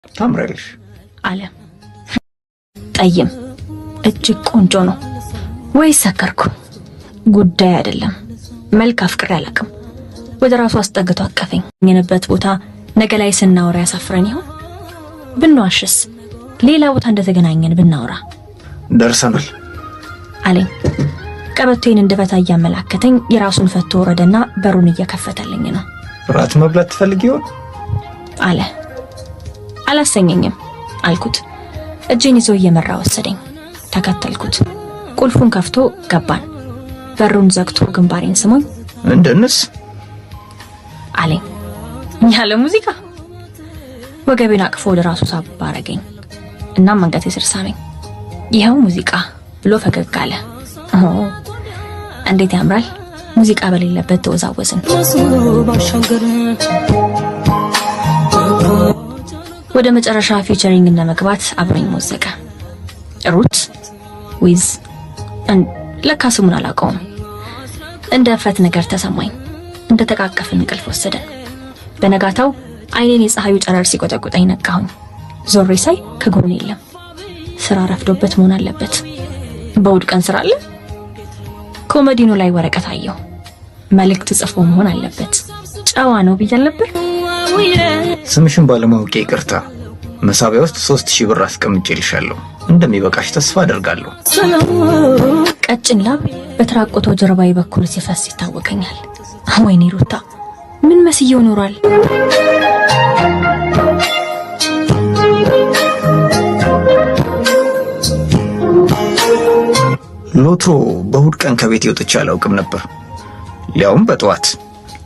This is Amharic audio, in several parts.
ታምራለሽ አለ። ጠይም እጅግ ቆንጆ ነው። ወይስ ሰከርኩ? ጉዳይ አይደለም። መልክ አፍቅሬ አላውቅም። ወደ ራሱ አስጠግቶ አቀፈኝ። የነበት ቦታ ነገ ላይ ስናወራ ያሳፍረን ይሆን? ብንዋሽስ? ሌላ ቦታ እንደተገናኘን ብናወራ? ደርሰናል አለኝ። ቀበቶዬን እንድፈታ እያመላከተኝ የራሱን ፈቶ ወረደና በሩን እየከፈተልኝ ነው። ራት መብላት ትፈልጊ ይሆን አለ። አላሰኘኝም አልኩት። እጄን ይዞ እየመራ ወሰደኝ። ተከተልኩት። ቁልፉን ከፍቶ ገባን። በሩን ዘግቶ ግንባሬን ስሞኝ እንደንስ አለኝ። ያለ ሙዚቃ ወገቤን አቅፎ ወደ ራሱ ሳብ አረገኝ። እናም አንገቴ ስር ሳመኝ። ይኸው ሙዚቃ ብሎ ፈገግ አለ። እንዴት ያምራል! ሙዚቃ በሌለበት ተወዛወዝን። ወደ መጨረሻ featuring ለመግባት አብሮኝ ሞዘቀ። ሩት ዊዝ ለካ ስሙን አላውቀውም። እንደ እፍረት ነገር ተሰማኝ። እንደ ተቃቀፍን እንቅልፍ ወሰደን። በነጋታው አይኔን የፀሐዩ ጨረር ሲቆጠቁጠኝ ነቃሁኝ። ዞሬ ሳይ ከጎን የለም። ስራ ረፍዶበት መሆን አለበት። በእሑድ ቀን ስራ አለ። ኮመዲኖ ላይ ወረቀት አየሁ። መልእክት ጽፎ መሆን አለበት። ጨዋ ነው ብዬ አልነበር? ስምሽን ባለማወቄ ይቅርታ። መሳቢያ ውስጥ 3000 ብር አስቀምጬልሻለሁ። እንደሚበቃሽ ተስፋ አደርጋለሁ። ቀጭን ላብ በተራቆተው ጀርባዬ በኩል ሲፈስ ይታወቀኛል። ወይኔ ሩታ ምን መስየው ኖሯል? ሎትሮ በእሑድ ቀን ከቤት ወጥቼ አላውቅም ነበር፣ ሊያውም በጠዋት።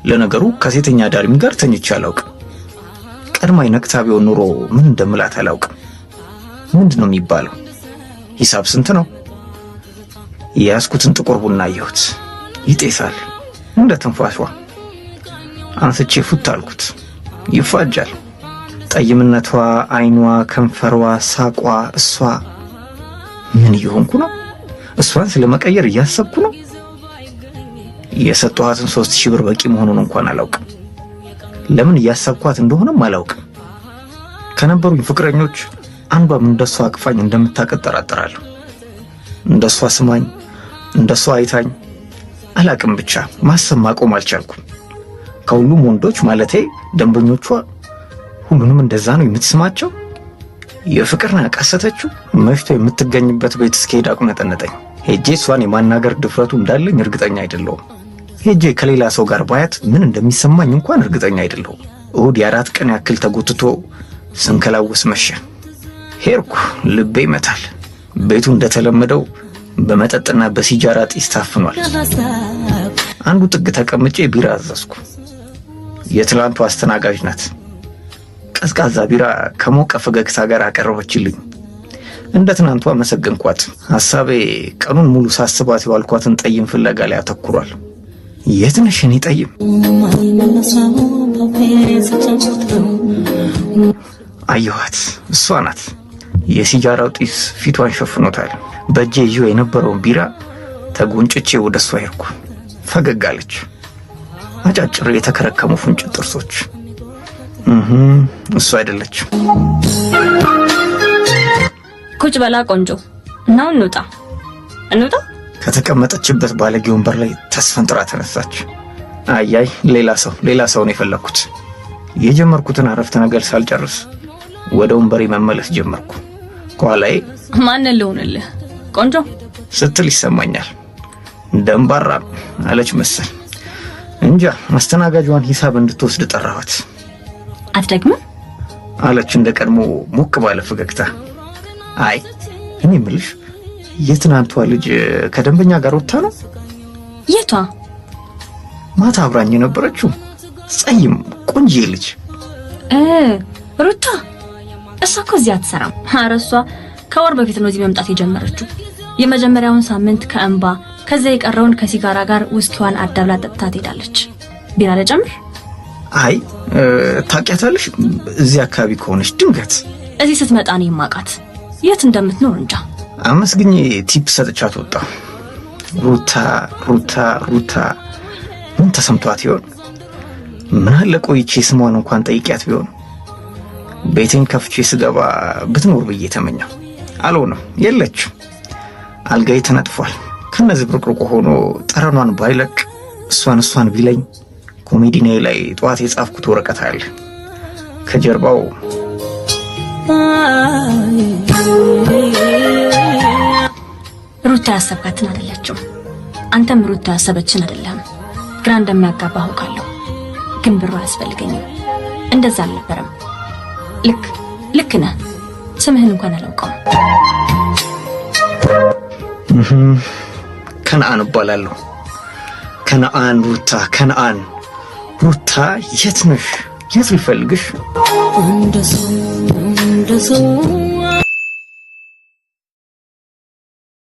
ለነገሩ ከሴተኛ አዳሪም ጋር ተኝቼ አላውቅም። ቀድማኝ ነቅታ ቢሆን ኑሮ ምን እንደምላት አላውቅም። ምንድን ነው የሚባለው? ሂሳብ ስንት ነው? የያዝኩትን ጥቁር ቡና አየሁት። ይጤሳል እንደ ትንፋሿ። አንስቼ ፉት አልኩት። ይፋጃል። ጠይምነቷ፣ አይኗ፣ ከንፈሯ፣ ሳቋ፣ እሷ። ምን እየሆንኩ ነው? እሷን ስለመቀየር እያሰብኩ ነው። የሰጠኋትን 3000 ብር በቂ መሆኑን እንኳን አላውቅም። ለምን እያሰብኳት እንደሆነም አላውቅም። ከነበሩኝ ፍቅረኞች አንዷም እንደሷ አቅፋኝ እንደምታውቅ እጠራጠራለሁ። እንደሷ ስማኝ፣ እንደሷ አይታኝ አላቅም። ብቻ ማሰብ ማቆም አልቻልኩም። ከሁሉም ወንዶች ማለቴ ደንበኞቿ ሁሉንም እንደዛ ነው የምትስማቸው። የፍቅርን ያቃሰተችው መሽቶ የምትገኝበት ቤት እስከሄድ አቁነጠነጠኝ። ሄጄ እሷን የማናገር ድፍረቱ እንዳለኝ እርግጠኛ አይደለሁም። ሄጄ ከሌላ ሰው ጋር ባያት ምን እንደሚሰማኝ እንኳን እርግጠኛ አይደለሁም። እሑድ የ4 ቀን ያክል ተጎትቶ ስንከላወስ መሸ። ሄድኩ። ልቤ ይመታል። ቤቱ እንደተለመደው በመጠጥና በሲጃራ ጢስ ታፍኗል። አንዱ ጥግ ተቀምጬ ቢራ አዘዝኩ። የትላንቱ አስተናጋጅ ናት። ቀዝቃዛ ቢራ ከሞቀ ፈገግታ ጋር አቀረበችልኝ። እንደ ትናንቱ አመሰገንኳት። ሐሳቤ ቀኑን ሙሉ ሳስባት የዋልኳትን ጠይም ፍለጋ ላይ አተኩሯል። የት ነሽ የኔ ጠይም? አየኋት። እሷ ናት። የሲጃራው ጢስ ፊቷን ሸፍኖታል። በእጄ ይዤው የነበረውን ቢራ ተጎንጭቼ ወደ እሷ ሄድኩ። ፈገግ አለች። አጫጭር የተከረከሙ ፍንጭት ጥርሶች። እሷ አይደለችም። ቁጭ በላ ቆንጆ። እናው እንውጣ እንውጣ። ከተቀመጠችበት ባለጌ ወንበር ላይ ተስፈንጥራ ተነሳች። አያይ ሌላ ሰው ሌላ ሰው ነው የፈለኩት። የጀመርኩትን አረፍተ ነገር ሳልጨርስ ወደ ወንበሬ መመለስ ጀመርኩ። ከኋላዬ ማንን ልሆንልህ ቆንጆ ስትል ይሰማኛል። ደንባራ አለች መሰል። እንጃ። አስተናጋጇን ሂሳብ እንድትወስድ ጠራኋት። አትደግምም አለች እንደ ቀድሞ ሞቅ ባለ ፈገግታ። አይ እኔ የምልሽ የትናንቷ ልጅ ከደንበኛ ጋር ወጥታ ነው? የቷ? ማታ አብራኝ የነበረችው ጸይም ቆንጆ ልጅ ሩታ። እሷ እኮ እዚህ አትሰራም። ኧረ እሷ ከወር በፊት ነው እዚህ መምጣት የጀመረችው። የመጀመሪያውን ሳምንት ከእንባ ከዚያ የቀረውን ከሲጋራ ጋር ውስኪዋን አዳብላ ጠጥታ ትሄዳለች። ቢራ ልጨምር? አይ ታውቂያታለሽ? እዚህ አካባቢ ከሆነች ድንገት እዚህ ስትመጣ ነው የማውቃት። የት እንደምትኖር እንጃ። አመስግኜ tip ሰጥቻት ወጣሁ። ሩታ ሩታ ሩታ ምን ተሰምቷት ይሆን? ምን አለ ቆይቼ ስሟን እንኳን ጠይቂያት ቢሆን። ቤቴን ከፍቼ ስገባ ብትኖር ብዬ ተመኘሁ። አልሆነም፣ የለችም። አልጋዬ ተነጥፏል። ከነዚህ ብርቅርቁ ሆኖ ጠረኗን ባይለቅ እሷን እሷን ቢለኝ ኮሜዲናዬ ላይ ጠዋት የጻፍኩት ወረቀት አለ። ከጀርባው ሩታ ያሰብካትን አይደለችም። አንተም ሩታ ያሰበችን አይደለም። ግራ እንደሚያጋባ አውቃለሁ፣ ግን ብሩ አያስፈልገኝም። እንደዛ አልነበረም። ልክ ልክ ነህ። ስምህን እንኳን አላውቀውም። ከነአን እባላለሁ። ከነአን ሩታ፣ ከነአን ሩታ፣ የት ነሽ? የት ልፈልግሽ? እንደ ሰው እንደ ሰው